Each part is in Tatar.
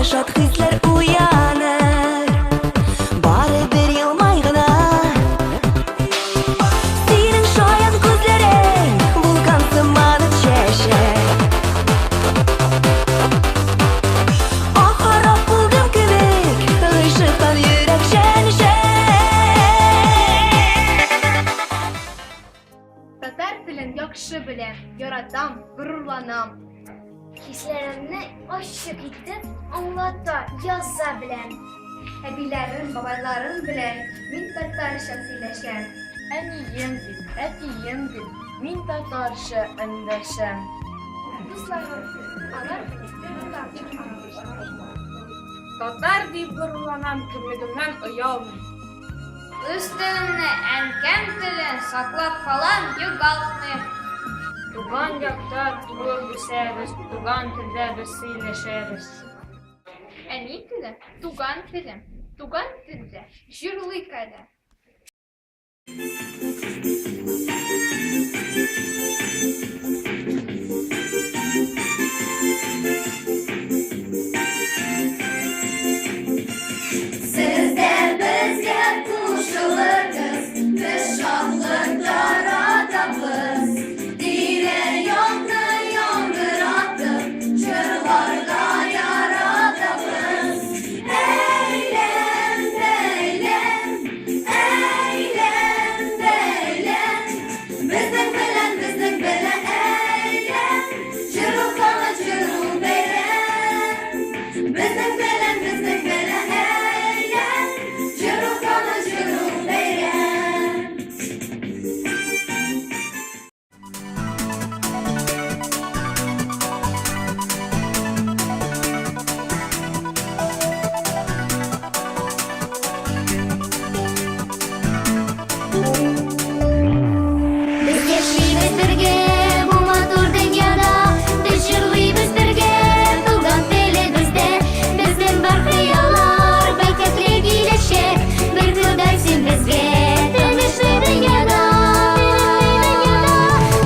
шат хисләр уяныр. Бары бер елмай гына. Синең шаян күзләрең вулкан сыман чәчә. Ахарап булдым кебек, гыйшыктан йөрәк чәнчә. Татар телен яхшы беләм, яратам, горурланам. Хисләремне ачык итеп аңлата, яза беләм. Әбиләрем, бабайларым белән мин татарча сөйләшәм. Әнием дип, әтием дип, мин татарча эндәшәм. Дусларым, алар белән татарча аралашам. Татар дип горурланам, кемлегемнән оялмыйм. Үз телемне, әнкәм телен саклап калам, югалтмыйм. Туган якта туып үсәбез, туган телдә без сөйләшәбез. Әни теле, туган телем, туган телдә җырлыйк әле. Сез дә безгә кушылыгыз, без шатлык таратабыз. Тирә-якны яңгыратып, җырларга яратабыз. Әйлән, бәйлән, әйлән, бәйлән, безнең белән, безнең белән әйлән, җыру кала җыру бәйрәм. Безнең белән, безнең белән әйлән, җыру кала җыру бәйрәм. Без яшибез бергә бу матур дөньяда, Без җырлыйбыз бергә туган телебездә. Безнең бар хыяллар, бәхетле киләчәк, Бер Ходай син безгә тынычлы дөньяда.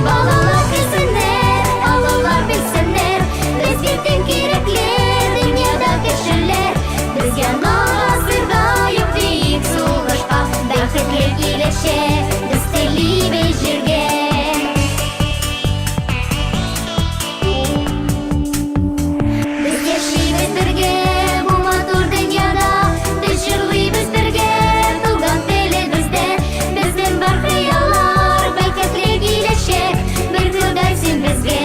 Балалар көлсеннәр, олылар белсеннәр, Безгә тиң кирәкле дөньяда кешеләр. Без яңа гасырда юк диек сугышка, Бәхетле киләчәк без телибез җиргә. Без яшибез бергә бу матур дөньяда, Без җырлыйбыз бергә туган телебездә. Безнең бар хыяллар, бәхетле киләчәк, Бер Ходай син безгә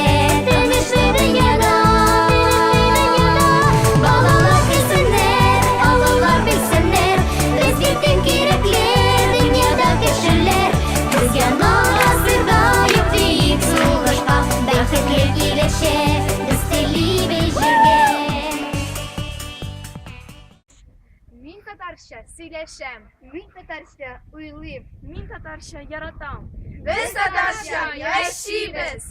тынычлы дөньяда. Балалар көлсеннәр, олылар белсеннәр, Безгә тиң кирәкле дөньяда кешеләр. Без яңа гасырда юк диек сугышка, Бәхетле киләчәк без телибез җиргә. Мин татарча сөйләшәм, мин татарча уйлыйм, мин татарча яратам. Без татарча яшибез!